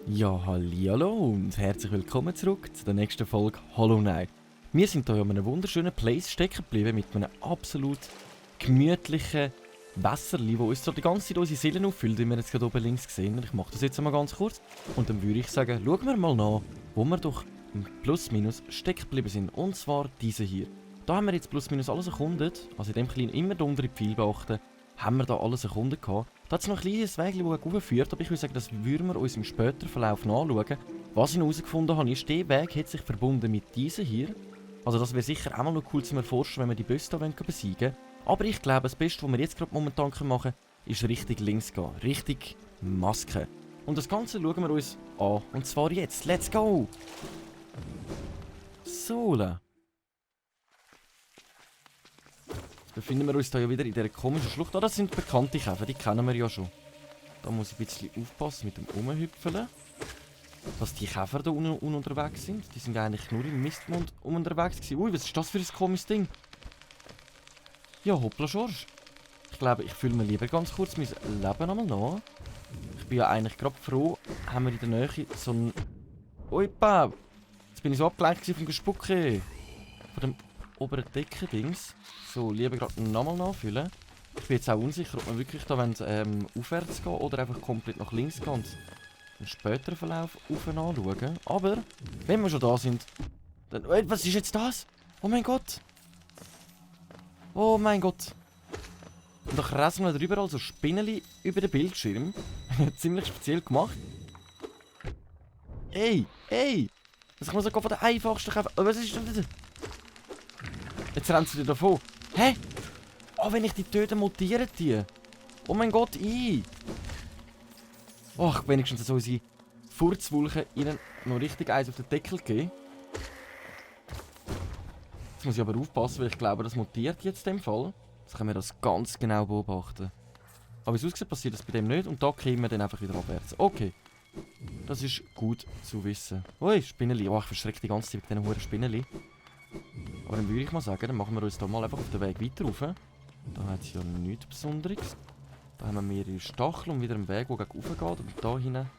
Ja, hallihallo und herzlich willkommen zurück zu der nächsten Folge Hollow Knight. Wir sind hier in einem wunderschönen Place stecken geblieben mit einem absolut gemütlichen Wässerli, wo uns so die ganze Zeit unsere Seelen auffüllt, wie wir jetzt gerade oben links sehen. Ich mache das jetzt einmal ganz kurz und dann würde ich sagen, schauen wir mal nach, wo wir doch im Plus-Minus stecken geblieben sind. Und zwar diese hier. Da haben wir jetzt Plus-Minus alles erkundet, also in dem kleinen immer den unteren Pfeil beachten, haben wir da alles erkundet gehabt. Da hat es noch ein kleines Weg, das hochführt, aber ich würde sagen, das würden wir uns im späteren Verlauf nachschauen. Was ich herausgefunden habe, ist, der Weg hat sich verbunden mit diesem hier. Also das wäre sicher auch mal noch cool zu erforschen, wenn wir die Bosse hier besiegen wollen. Aber ich glaube, das Beste, was wir jetzt gerade momentan machen können, ist richtig links gehen. Richtig Maske. Und das Ganze schauen wir uns an. Und zwar jetzt. Let's go! So. Jetzt befinden wir uns hier ja wieder in dieser komischen Schlucht. Ah, das sind bekannte Käfer, die kennen wir ja schon. Da muss ich ein bisschen aufpassen mit dem Umhüpfeln. Dass die Käfer da unten unterwegs sind. Die sind eigentlich nur im Mistmond unterwegs gewesen. Ui, was ist das für ein komisches Ding? Ja, hoppla Schorsch. Ich glaube, ich fühle mir lieber ganz kurz mein Leben einmal nach. Ich bin ja eigentlich gerade froh, haben wir in der Nähe so einen... Ui, Pau! Jetzt bin ich so abgelenkt vom Gespucke. Von dem oberen Deckendings. So, lieber gerade nochmal nachfüllen. Ich bin jetzt auch unsicher, ob wir wirklich da aufwärts gehen oder einfach komplett nach links gehen und im späteren Verlauf anschauen. Aber, wenn wir schon da sind, dann... was ist jetzt das? Oh mein Gott! Oh mein Gott! Und da kreisen wir drüber so Spinneli über den Bildschirm. Ziemlich speziell gemacht. Ey! Ey! Das kann man sogar von der einfachsten kaufen. Was ist denn das? Jetzt rennen sie wieder davon. Hä? Oh, wenn ich die töte, mutieren die. Oh mein Gott, ach, wenigstens so unsere Furzwulchen ihnen noch richtig eins auf den Deckel geben. Jetzt muss ich aber aufpassen, weil ich glaube, das mutiert jetzt in dem Fall. Jetzt können wir das ganz genau beobachten. Aber wie es aussieht, passiert das bei dem nicht. Und da kommen wir dann einfach wieder abwärts. Okay. Das ist gut zu wissen. Ui, Spinneli. Oh, ich verschrecke die ganze Zeit mit diesen hohen Spinneli. Aber dann würde ich mal sagen, dann machen wir uns da mal einfach auf den Weg weiter rauf. Da hat es ja nichts Besonderes. Da haben wir mehrere Stacheln und wieder einen Weg, der gegen rauf geht. Und da hinten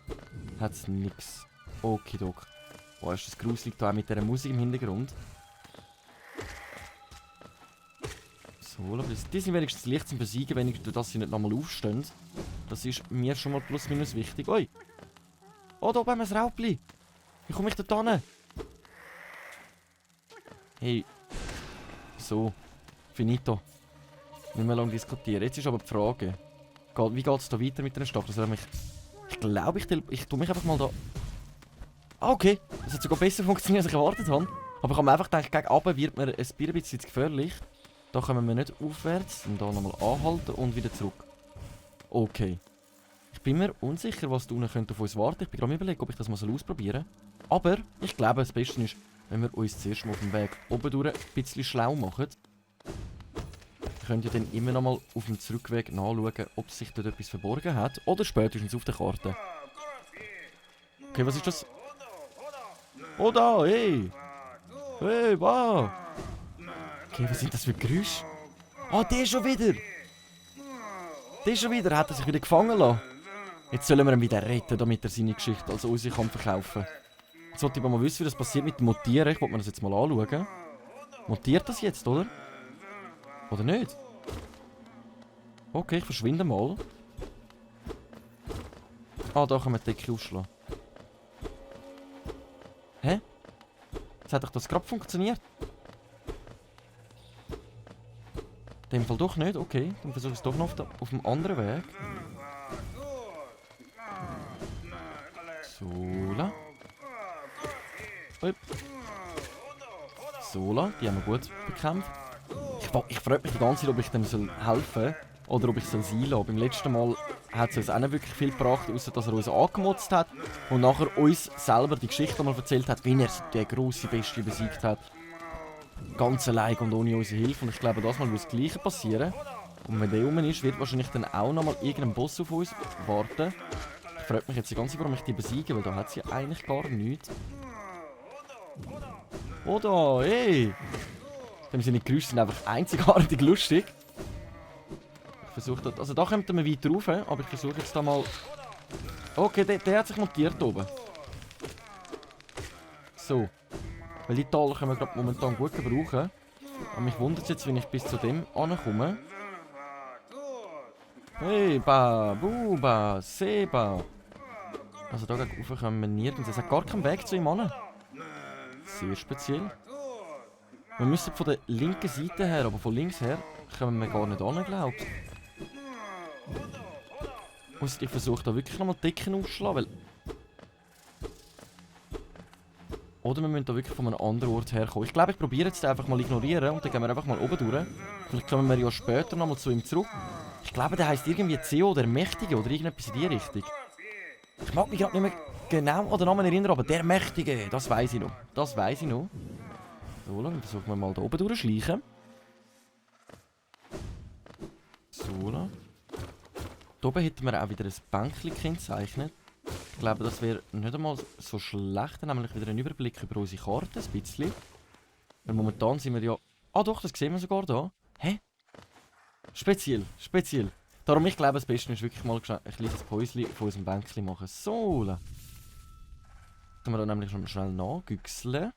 hat es nichts. Okidok. Oh, ist das gruselig da auch mit dieser Musik im Hintergrund. So, aber die sind wenigstens leicht zum Besiegen, wenigstens, dass sie nicht nochmal aufstehen. Das ist mir schon mal plus minus wichtig. Ui! Oh, da oben haben wir das Raubli! Wie komme ich da hin? Hey. So. Finito. Nicht mehr lange diskutieren. Jetzt ist aber die Frage. Wie geht es da weiter mit den Stacheln? Also ich glaube, ich tue mich einfach mal da... Ah, okay. Das hat sogar besser funktioniert, als ich erwartet habe. Aber ich habe mir einfach gedacht, gegen runter wird mir ein bisschen zu gefährlich. Da kommen wir nicht aufwärts. Und da nochmal anhalten und wieder zurück. Okay. Ich bin mir unsicher, was da unten könnte auf uns warten. Ich bin gerade überlegen, ob ich das mal ausprobieren soll. Aber ich glaube, das Beste ist, wenn wir uns zuerst mal auf dem Weg oben durch ein bisschen schlau machen. Wir können ja dann immer noch mal auf dem Zurückweg nachschauen, ob sich dort etwas verborgen hat. Oder spätestens auf der Karte. Okay, was ist das? Oh da, hey! Hey, wow! Okay, was sind das für Geräusche? Ah, der schon wieder! Der schon wieder! Hat er sich wieder gefangen lassen? Jetzt sollen wir ihn wieder retten, damit er seine Geschichte als unsere kann verkaufen. Jetzt wollte ich aber mal wissen, wie das passiert mit dem Mutieren. Ich wollte mir das jetzt mal anschauen. Mutiert das jetzt, oder? Oder nicht? Okay, ich verschwinde mal. Ah, da kann man die Decke ausschlagen. Hä? Jetzt hat doch das gerade funktioniert. In dem Fall doch nicht. Okay, dann versuche ich es doch noch auf dem anderen Weg. Sola. Sola, die haben wir gut bekämpft. Ich frage mich die ganze Zeit, ob ich dem helfen soll oder ob ich es sein lassen. Beim letzten Mal hat es uns auch nicht wirklich viel gebracht, außer dass er uns angemotzt hat und nachher uns selber die Geschichte mal erzählt hat, wie er den grossen Bestie besiegt hat. Ganz allein und ohne unsere Hilfe. Und ich glaube, das mal wird das Gleiche passieren. Und wenn der rum ist, wird wahrscheinlich dann auch nochmal irgendein Boss auf uns warten. Ich frage mich jetzt die ganze Zeit, warum ich die besiege, weil da hat sie eigentlich gar nichts. Oder, hey! Denn seine Geräusche sind einfach einzigartig lustig. Ich versuche das... Also da kommt man weiter rauf, aber ich versuche jetzt da mal... Okay, der hat sich montiert oben. So. Weil die Taler können wir gerade momentan gut gebrauchen. Aber mich wundert es jetzt, wenn ich bis zu dem ankomme. Hey, Ba, Buba, Seba. Also da rauf können wir nirgends. Es hat gar keinen Weg zu ihm an. Sehr speziell. Wir müssen von der linken Seite her, aber von links her kommen wir gar nicht an, glaube ich. Ich versuche da wirklich nochmal Decken aufzuschlagen, weil... Oder wir müssen da wirklich von einem anderen Ort herkommen. Ich glaube, ich probiere jetzt einfach mal ignorieren und dann gehen wir einfach mal oben durch. Vielleicht kommen wir ja später nochmal zu ihm zurück. Ich glaube, der heisst irgendwie CEO, der Mächtige oder irgendetwas in die Richtung. Ich mag mich gerade nicht mehr genau an den Namen erinnern, aber der Mächtige, das weiss ich noch. Das weiss ich noch. So, dann versuchen wir mal da oben durchschleichen. So, da. Hier oben hätten wir auch wieder ein Bänkchen gekennzeichnet. Ich glaube, das wäre nicht einmal so schlecht. Dann haben wir wieder einen Überblick über unsere Karte, ein bisschen. Weil momentan sind wir ja... Ah doch, das sehen wir sogar da. Hä? Speziell, speziell. Darum, ich glaube, das Beste ist wirklich mal ein kleines Päuschen von unserem Bänkchen machen. So. Dann können wir da nämlich schon schnell nachgüchseln.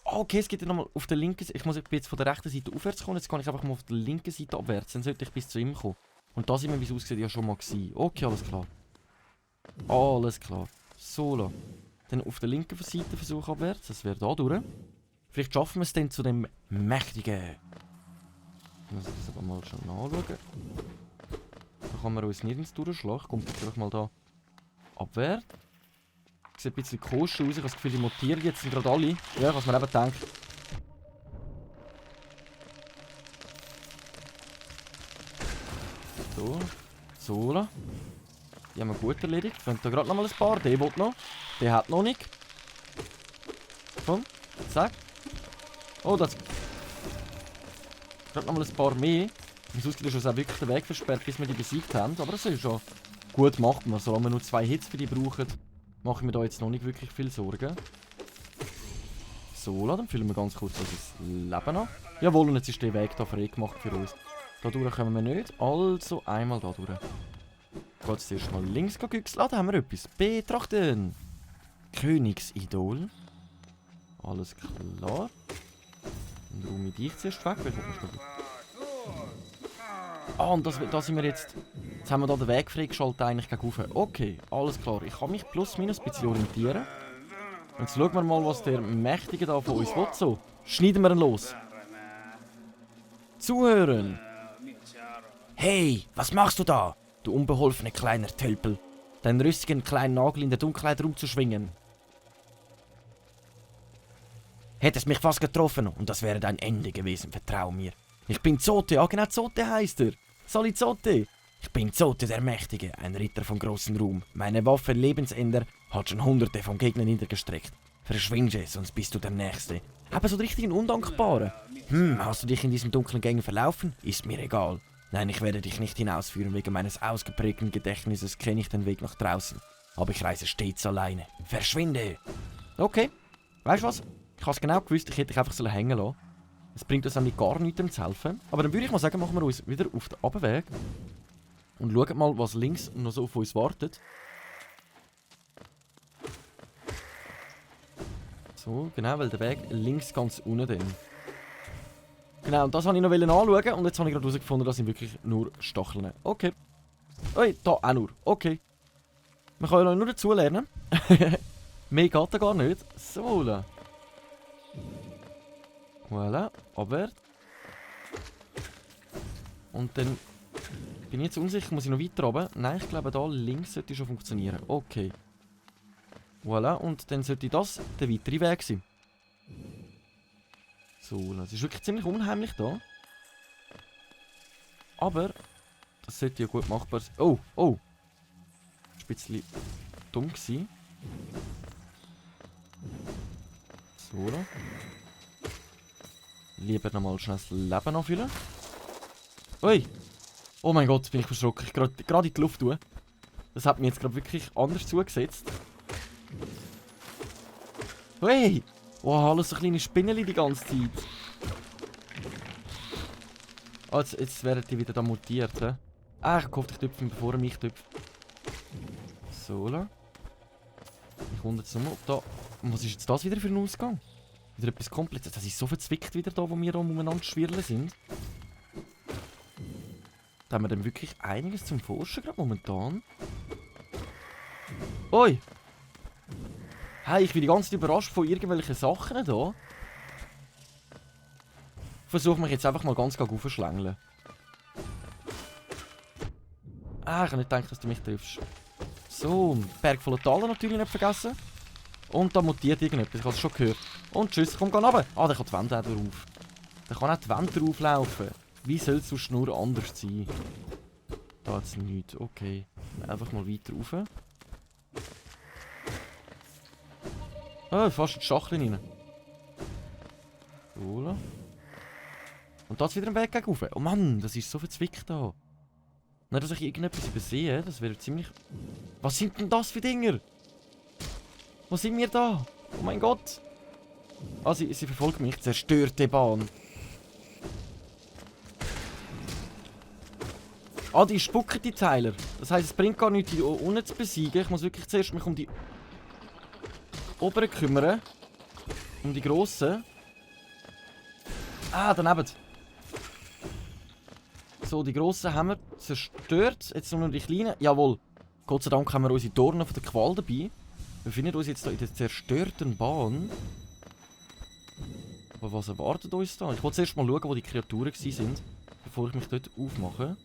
Okay, es geht ja nochmal auf der linken Seite. Ich muss jetzt von der rechten Seite aufwärts kommen. Jetzt kann ich einfach mal auf der linken Seite abwärts. Dann sollte ich bis zu ihm kommen. Und da sind wir, wie es aussieht, ja schon mal gewesen. Okay, alles klar. Alles klar. So. Dann auf der linken Seite versuchen abwärts. Das wäre da durch. Vielleicht schaffen wir es dann zu dem Mächtigen. Ich muss das aber mal schon anschauen. Da kann man uns nirgends durchschlagen. Kommt vielleicht mal da abwärts. Sieht ein bisschen komisch aus. Ich habe das Gefühl, die montieren jetzt sind gerade alle. Ja, was man eben denkt. So. So. Die haben wir gut erledigt. Ich finde da gerade noch mal ein paar. Der will noch. Der hat noch nicht. Komm. Zack. Oh, das... Gerade noch mal ein paar mehr. Im Ausgeht ist uns auch wirklich der Weg versperrt, bis wir die besiegt haben. Aber das ist schon gut machbar. Solange wir nur 2 Hits für die brauchen, mache ich mir da jetzt noch nicht wirklich viel Sorgen. So, dann füllen wir ganz kurz unser Leben an. Jawohl, und jetzt ist der Weg da frei gemacht für uns. Da durch kommen wir nicht. Also einmal da durch. Geht es erst mal links güchseln. Ah, da haben wir etwas. Betrachten. Königsidol. Alles klar. Dann räume ich dich zuerst weg. Ah, und da sind wir jetzt... Jetzt haben wir da den Weg freigeschaltet eigentlich gegen rauf. Okay, alles klar. Ich kann mich plus minus ein bisschen orientieren. Und jetzt schauen wir mal, was der Mächtige da von uns will. So, schneiden wir ihn los. Zuhören. Hey, was machst du da, du unbeholfener kleiner Tölpel? Deinen rüstigen kleinen Nagel in der Dunkelheit rumzuschwingen. Hättest mich fast getroffen und das wäre dein Ende gewesen, vertrau mir. Ich bin Zote, ja genau Zote heißt er. Sali Zote. Ich bin Zote der Mächtige, ein Ritter von großem Ruhm. Meine Waffe Lebensender hat schon hunderte von Gegnern niedergestreckt. Verschwinde, sonst bist du der Nächste. Aber so richtig ein Undankbarer. Hast du dich in diesen dunklen Gängen verlaufen? Ist mir egal. Nein, ich werde dich nicht hinausführen. Wegen meines ausgeprägten Gedächtnisses kenne ich den Weg nach draußen. Aber ich reise stets alleine. Verschwinde! Okay, weißt du was? Ich habe es genau gewusst, ich hätte dich einfach hängen lassen. Es bringt uns nämlich gar nichts, um zu helfen. Aber dann würde ich mal sagen, machen wir uns wieder auf den Abweg. Und schauen mal, was links noch so auf uns wartet. So, genau, weil der Weg links ganz unten dann. Genau, und das wollte ich noch anschauen. Und jetzt habe ich gerade herausgefunden, dass sind wirklich nur Stacheln. Okay. Ui, da auch nur. Okay. Wir können ja nur dazu lernen. Mehr geht da gar nicht. So. Voilà, abwärts. Und dann bin ich jetzt unsicher, muss ich noch weiter runter? Nein, ich glaube da links sollte schon funktionieren. Okay. Voilà, und dann sollte das der weitere Weg sein. So, das ist wirklich ziemlich unheimlich da. Aber das sollte ja gut machbar sein. Oh, oh. Das war ein bisschen dumm gewesen. So, da. Lieber nochmal schnell das Leben anfüllen. Ui! Oh mein Gott, bin ich verschrocken. Ich gerade in die Luft tue. Das hat mir jetzt gerade wirklich anders zugesetzt. Ui! Oh, alles so kleine Spinneli die ganze Zeit. Ah, jetzt werden die wieder da mutiert, hä? Ah, ich hoffe, ich tüpfe ihn, bevor er mich tüpft. So, la. Ich wundere jetzt nur, ob da... Was ist jetzt das wieder für ein Ausgang? Wieder etwas komplett... Das ist so verzwickt wieder da, wo wir umeinander schwirren sind. Da haben wir dann wirklich einiges zum Forschen gerade momentan. Oi! Hey, ich bin die ganze Zeit überrascht von irgendwelchen Sachen hier. Ich versuche mich jetzt einfach mal ganz aufzuschlängeln. Ah, ich habe nicht gedacht, dass du mich triffst. So, Berg voller Taler natürlich nicht vergessen. Und da mutiert irgendetwas, ich habe es schon gehört. Und tschüss, komm, geh runter. Ah, der kann die Wände auch drauf. Der kann auch die Wände drauflaufen. Wie soll es sonst nur anders sein? Da hat es nichts, okay. Einfach mal weiter rauf. Ah, fast in die Schachtel rein. So. Und da ist wieder ein Weg gegen rauf. Oh Mann, das ist so verzwickt da. Nicht, dass ich irgendetwas übersehe, das wäre ziemlich... Was sind denn das für Dinger? Wo sind wir da? Oh mein Gott. Ah, sie verfolgen mich. Zerstörte Bahn. Ah, die spucken die Teiler. Das heisst, es bringt gar nichts, die unten zu besiegen. Ich muss wirklich zuerst mich um die oberen kümmern. Um die grossen. Ah, daneben. So, die grossen haben wir zerstört. Jetzt nur noch die kleinen. Jawohl. Gott sei Dank haben wir unsere Dornen von der Qual dabei. Wir befinden uns jetzt hier in der zerstörten Bahn. Aber was erwartet uns da? Ich wollte zuerst mal schauen, wo die Kreaturen waren, bevor ich mich dort aufmache.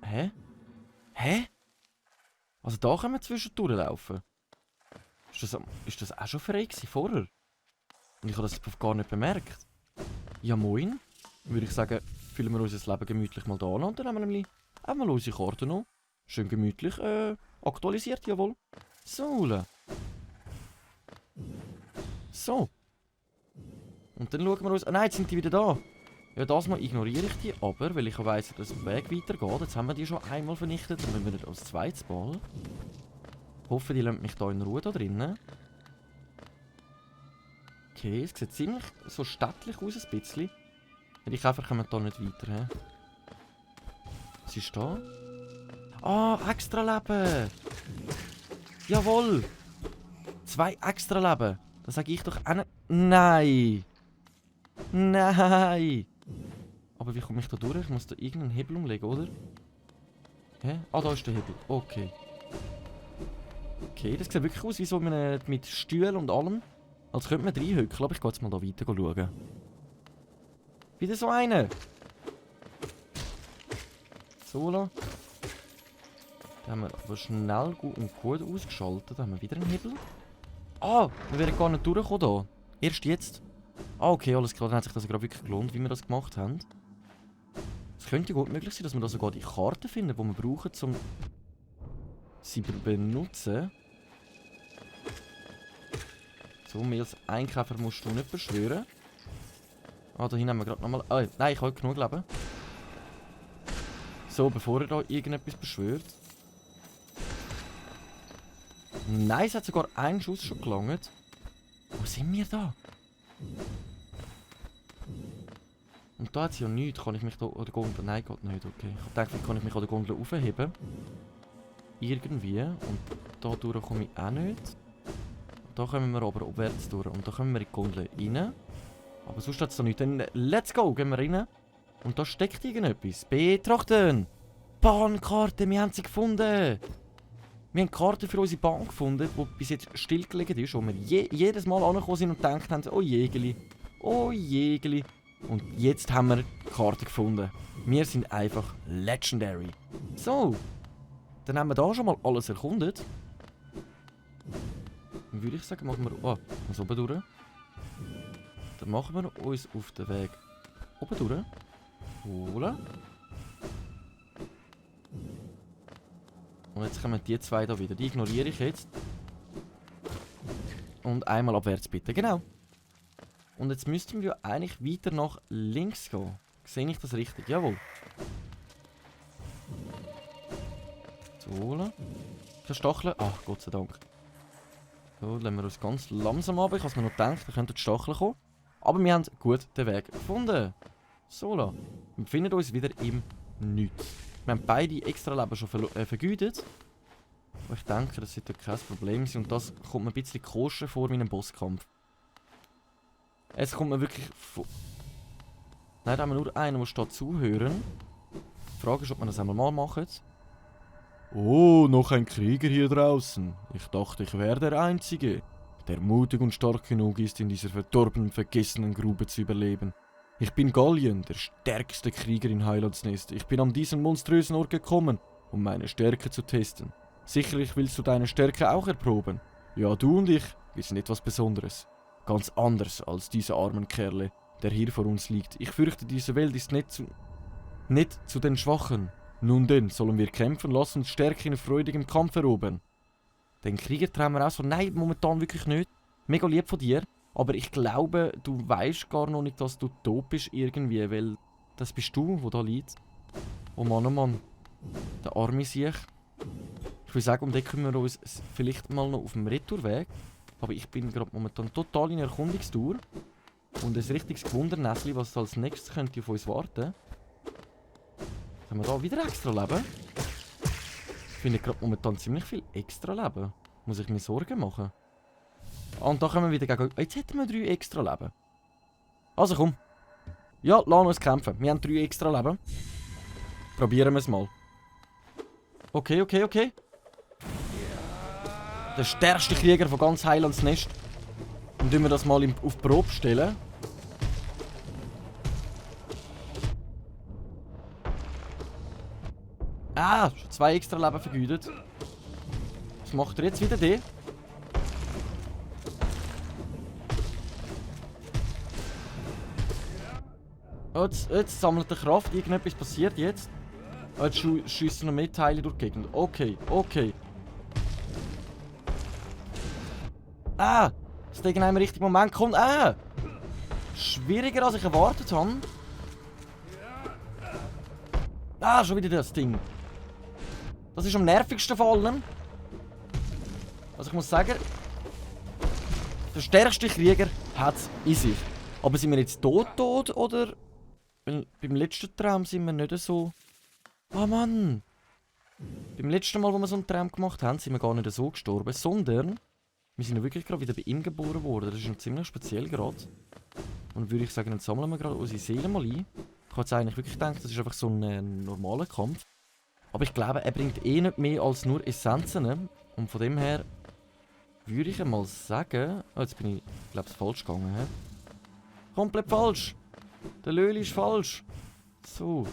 Hä? Hä? Also da können wir zwischendurch laufen. Ist das auch schon frei gewesen vorher? Und ich habe das gar nicht bemerkt. Ja moin. Würde ich sagen, füllen wir unser Leben gemütlich mal da an und dann haben wir nämlich einmal unsere Karte noch. Schön gemütlich aktualisiert, jawohl. So. So. Und dann schauen wir uns... Ah nein, jetzt sind die wieder da. Ja, das mal ignoriere ich die, aber weil ich weiss, dass der Weg weitergeht. Jetzt haben wir die schon einmal vernichtet, dann müssen wir nicht als zweites Mal. Ich hoffe, die lassen mich da in Ruhe da drinnen. Okay, es sieht ziemlich so stattlich aus, ein bisschen. Die Käfer kommen da nicht weiter, hä? Was ist da? Ah, extra Leben! Jawohl! 2 extra Leben! Das sage ich doch auch nicht. Nein! Nein! Aber wie komme ich da durch? Ich muss da irgendeinen Hebel umlegen, oder? Hä? Ah, da ist der Hebel. Okay. Okay, das sieht wirklich aus wie so mit Stühlen und allem. Als könnte man reinhücken, aber ich gehe jetzt mal da weiter schauen. Wieder so eine! So, la. Da haben wir aber schnell und gut ausgeschaltet. Da haben wir wieder einen Hebel. Ah, wir werden gar nicht durchkommen da. Erst jetzt. Ah, okay, alles klar. Dann hat sich das gerade wirklich gelohnt, wie wir das gemacht haben. Es könnte gut möglich sein, dass wir da sogar die Karte finden, die wir brauchen, um sie zu benutzen. So, mehr als ein Käfer musst du nicht beschwören. Ah, da hinten haben wir gerade nochmal... Ah, nein, ich habe genug Leben. So, bevor er da irgendetwas beschwört. Nein, es hat sogar einen Schuss schon gelangt. Wo sind wir da? Und da hat es ja nichts. Kann ich mich da an der Gondel... Nein, geht nicht. Okay. Ich dachte, kann ich mich an der Gondel aufheben. Irgendwie. Und da durch komme ich auch nicht. Da kommen wir aber abwärts durch. Und da kommen wir in die Gondel rein. Aber sonst hat es da nichts. Dann let's go, gehen wir rein. Und da steckt irgendetwas. Betrachten! Bahnkarte, wir haben sie gefunden! Wir haben eine Karte für unsere Bahn gefunden, die bis jetzt stillgelegt ist, wo wir jedes Mal angekommen sind und gedacht haben, oh Jägeli, oh Jägeli. Und jetzt haben wir die Karte gefunden. Wir sind einfach legendary. So, dann haben wir da schon mal alles erkundet. Dann würde ich sagen, machen wir... Oh, muss oben durch. Dann machen wir uns auf den Weg oben durch. Holen. Und jetzt kommen die zwei da wieder. Die ignoriere ich jetzt. Und einmal abwärts bitte. Genau. Und jetzt müssten wir eigentlich weiter nach links gehen. Sehe ich das richtig? Jawohl. So, holen. Keine Stacheln. Ach, Gott sei Dank. So, lassen wir uns ganz langsam ab. Ich habe mir noch gedacht, da könnten die Stacheln kommen. Aber wir haben gut den Weg gefunden. So, wir befinden uns wieder im Nichts. Wir haben beide extra Leben schon vergeudet. Aber ich denke, das sollte kein Problem sein. Und das kommt mir ein bisschen koscher vor meinem Bosskampf. Es kommt mir wirklich vor... Nein, da haben wir nur einen, der steht zuhören. Die Frage ist, ob wir das einmal machen. Oh, noch ein Krieger hier draußen. Ich dachte, ich wäre der Einzige, der mutig und stark genug ist, in dieser verdorbenen, vergessenen Grube zu überleben. Ich bin Gallien, der stärkste Krieger in Heilandsnest. Ich bin an diesen monströsen Ort gekommen, um meine Stärke zu testen. Sicherlich willst du deine Stärke auch erproben. Ja, du und ich, wir sind etwas Besonderes. Ganz anders als diese armen Kerle, der hier vor uns liegt. Ich fürchte, diese Welt ist nicht zu den Schwachen. Nun denn, sollen wir kämpfen, lass uns Stärke in freudigem Kampf erobern. Den Krieger trauen wir auch so. Nein, momentan wirklich nicht. Mega lieb von dir. Aber ich glaube, du weißt gar noch nicht, dass du tot bist irgendwie, weil das bist du, der da liegt. Oh Mann, oh Mann. Der arme Sieg. Ich würde sagen, um den kümmern wir uns vielleicht mal noch auf dem Retourweg. Aber ich bin gerade momentan total in Erkundungstour. Und ein richtiges Gewundernäsli, was als nächstes könnte auf uns warten. Haben wir da wieder extra Leben? Ich finde gerade momentan ziemlich viel extra Leben. Muss ich mir Sorgen machen? Ah, und da können wir wieder gegen... Jetzt hätten wir 3 extra Leben. Also komm. Ja, lass uns kämpfen. Wir haben 3 extra Leben. Probieren wir es mal. Okay, okay, okay. Der stärkste Krieger von ganz Heilandsnest. Und tun wir das mal auf Probe stellen. Ah, schon 2 extra Leben vergeudet. Was macht er jetzt wieder den? Jetzt sammelt er Kraft, irgendetwas passiert jetzt. Jetzt schießt er noch mehr Teile durch die Gegend. Okay, okay. Ah! Das Ding in einem richtigen Moment kommt. Ah! Schwieriger als ich erwartet habe. Ah, schon wieder das Ding. Das ist am nervigsten von allem. Also ich muss sagen, der stärkste Krieger hat es in sich. Aber sind wir jetzt tot oder... Weil beim letzten Traum sind wir nicht so... Oh Mann! Beim letzten Mal, wo wir so einen Traum gemacht haben, sind wir gar nicht so gestorben, sondern... Wir sind ja wirklich gerade wieder bei ihm geboren worden. Das ist schon ziemlich speziell gerade. Und würde ich sagen, dann sammeln wir gerade unsere Seele mal ein. Ich habe jetzt eigentlich wirklich gedacht, das ist einfach so ein normaler Kampf. Aber ich glaube, er bringt eh nicht mehr als nur Essenzen. Und von dem her würde ich mal sagen... Oh, jetzt bin ich, glaube ich, falsch gegangen. He? Komplett falsch! Der Löli ist falsch! So.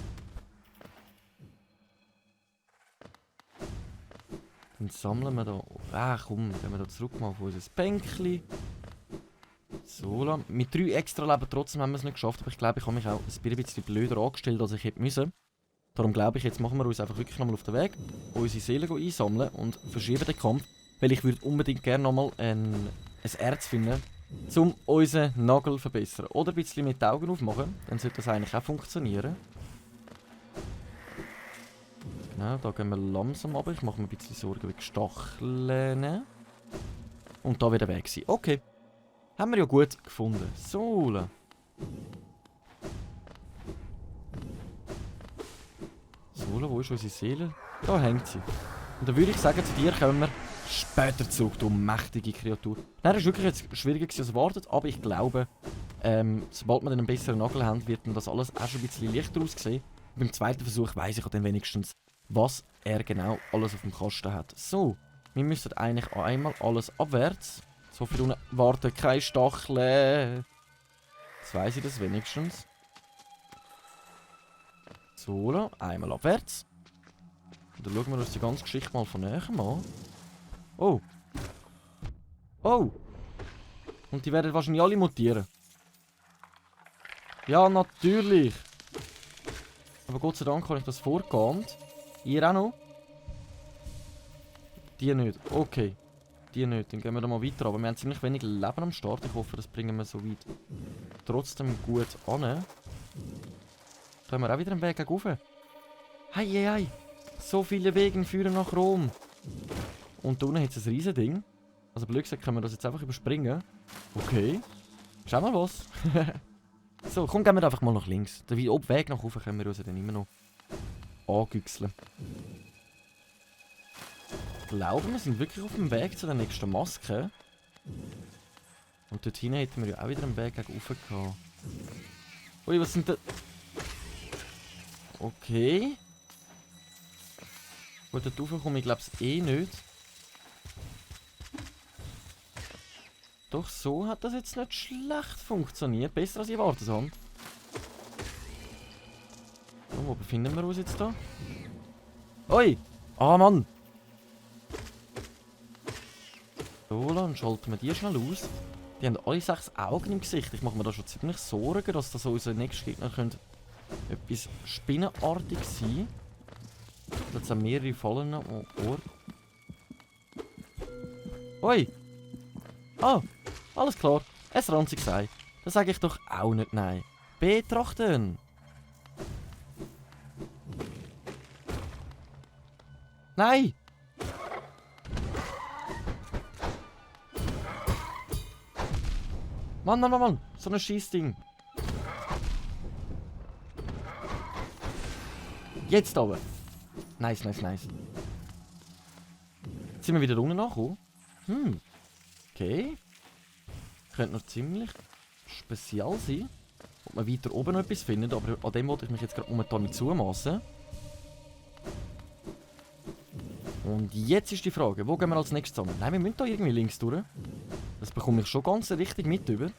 Dann sammeln wir da... Ah komm, gehen wir da zurück mal auf unser Bänkchen. So, mit 3 extra Leben trotzdem haben wir es nicht geschafft. Aber ich glaube, ich habe mich auch ein bisschen blöder angestellt, als ich hätte müssen. Darum glaube ich, jetzt machen wir uns einfach wirklich nochmal auf den Weg, unsere Seele einsammeln und verschieben den Kampf. Weil ich würde unbedingt gerne nochmal ein Erz finden, um unseren Nagel zu verbessern. Oder ein bisschen mit den Augen aufmachen, dann sollte das eigentlich auch funktionieren. Genau, da gehen wir langsam runter. Ich mache mir ein bisschen Sorgen wegen Stacheln. Und da wieder weg sein. Okay. Haben wir ja gut gefunden. So. So, wo ist unsere Seele? Da hängt sie. Und dann würde ich sagen, zu dir kommen wir später zurück, du mächtige Kreatur. Nein, das war wirklich jetzt schwieriger als erwartet, aber ich glaube, sobald wir dann einen besseren Nagel haben, wird dann das alles auch schon ein bisschen leichter aussehen. Beim zweiten Versuch weiss ich dann wenigstens, was er genau alles auf dem Kasten hat. So, wir müssen eigentlich einmal alles abwärts. So viel unten warten, keine Stacheln. Jetzt weiss ich das wenigstens. So, einmal abwärts. Und dann schauen wir uns die ganze Geschichte mal von näher an. Oh. Oh. Und die werden wahrscheinlich alle mutieren. Ja, natürlich. Aber Gott sei Dank habe ich das vorgeahnt. Ihr auch noch? Die nicht. Okay. Die nicht. Dann gehen wir da mal weiter. Aber wir haben ziemlich wenig Leben am Start. Ich hoffe, das bringen wir so weit trotzdem gut an. Da haben wir auch wieder einen Weg gegen rauf. Hei, hei, hei. So viele Wege führen nach Rom. Und da unten hat es ein riesen Ding. Also blöd gesagt können wir das jetzt einfach überspringen. Okay. Schau mal was. So, komm, gehen wir einfach mal nach links. Den Weg nach oben können wir uns dann immer noch angüchseln. Ich glaube, wir sind wirklich auf dem Weg zu der nächsten Maske. Und dort hinten hätten wir ja auch wieder einen Weg gegen rauf gehabt. Ui, was sind da... Okay. Gut, dort rauf komme ich glaube ich eh nicht. Doch so hat das jetzt nicht schlecht funktioniert. Besser als ich erwartet habe. So, wo befinden wir uns jetzt da? Ui! Ah, Mann! So, dann schalten wir die schnell aus. Die haben alle 6 Augen im Gesicht. Ich mache mir da schon ziemlich Sorgen, dass das unsere nächsten Gegner könnte etwas spinnenartig sein. Da sind mehrere Fallen am Ohr. Ui! Ah! Alles klar. Ein ranziges Ei. Das sage ich doch auch nicht nein. Betrachten! Nein! Mann, Mann, Mann, Mann! So ein Scheißding! Jetzt aber! Nice, nice, nice. Jetzt sind wir wieder unten angekommen. Okay. Könnte noch ziemlich speziell sein. Ob man weiter oben noch etwas findet, aber an dem wollte ich mich jetzt gerade momentan nicht zumassen. Und jetzt ist die Frage, wo gehen wir als nächstes zusammen? Nein, wir müssen da irgendwie links durch. Das bekomme ich schon ganz richtig mit über.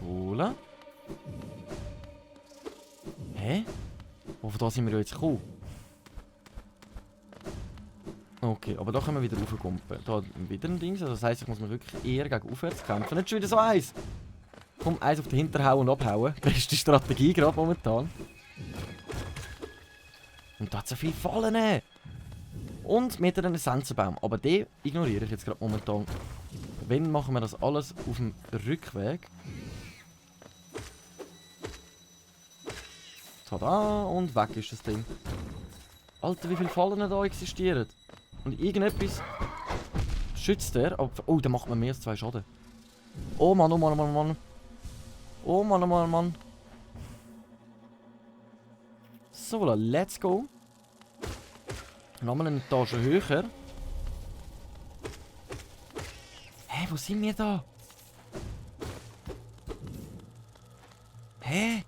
So. Hä? Von da sind wir ja jetzt gekommen. Okay, aber da können wir wieder raufkumpen. Da wieder ein Ding. Also das heisst, ich muss mich wirklich eher gegen aufwärts kämpfen. Nicht schon wieder so eins! Komm, eins auf den Hinterhauen und abhauen. Beste Strategie gerade momentan. Und da hat so viele Fallen. Und mit einem Essenzenbaum. Aber den ignoriere ich jetzt gerade momentan. Wenn machen wir das alles auf dem Rückweg. Tada! Und weg ist das Ding. Alter, wie viele Fallen da existieren. Und irgendetwas schützt der. Oh, der macht mir mehr als 2 Schaden. Oh Mann, oh Mann, oh Mann, oh Mann. Oh Mann, oh Mann, oh Mann. So, let's go. Nochmal eine Etage höher. Hä, wo sind wir da? Hä?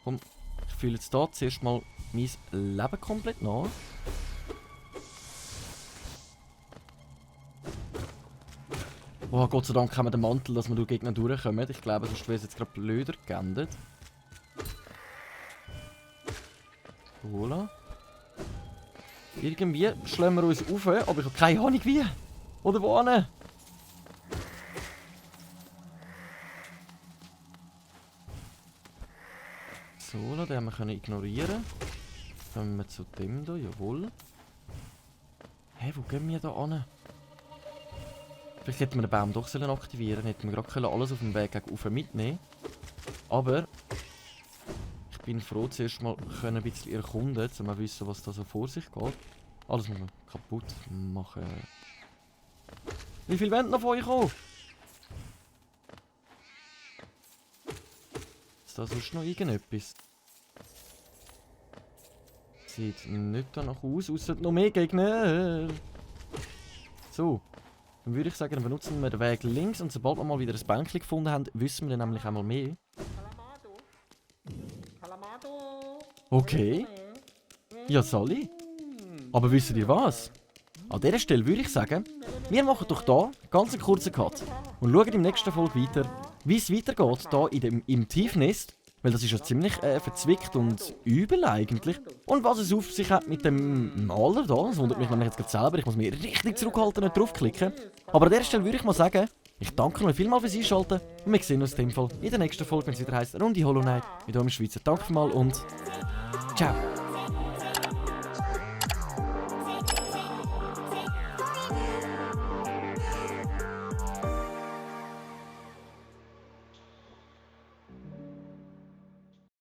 Komm, ich fühle jetzt da zuerst mal mein Leben komplett nach. Oh, Gott sei Dank haben wir den Mantel, dass wir durch Gegner durchkommen. Ich glaube, sonst wäre es jetzt gerade blöder geendet. Voilà. Irgendwie schlagen wir uns auf, aber ich habe keine Ahnung wie. Oder wo hin? So, den haben wir ignorieren. Kommen wir zu dem hier, jawohl. Hä, wo gehen wir da hin? Vielleicht hätten wir den Baum doch aktivieren sollen. Hätten wir gerade alles auf dem Weg gegen mitnehmen. Aber ich bin froh, zuerst mal ein bisschen erkunden, um zu wissen, was da so vor sich geht. Alles muss man kaputt machen. Wie viel wollen noch von euch kommen? Ist da sonst noch irgendetwas? Sieht nicht danach aus, außer noch mehr Gegner. So, dann würde ich sagen, dann benutzen wir den Weg links und sobald wir mal wieder ein Bänkchen gefunden haben, wissen wir dann nämlich einmal mehr. Okay. Ja, Sally. Aber wisst ihr was? An dieser Stelle würde ich sagen, wir machen doch hier ganz einen kurzen Cut und schauen in der nächsten Folge weiter, wie es weitergeht hier im Tiefnest. Weil das ist ja ziemlich verzwickt und übel eigentlich. Und was es auf sich hat mit dem Maler da, das wundert mich nämlich jetzt gerade selber. Ich muss mich richtig zurückhalten und draufklicken. Aber an dieser Stelle würde ich mal sagen, ich danke euch vielmals fürs Einschalten und wir sehen uns in dem Fall in der nächsten Folge, wenn es wieder heisst Runde Hollow Knight mit eurem Schweizer. Danke vielmals und ciao.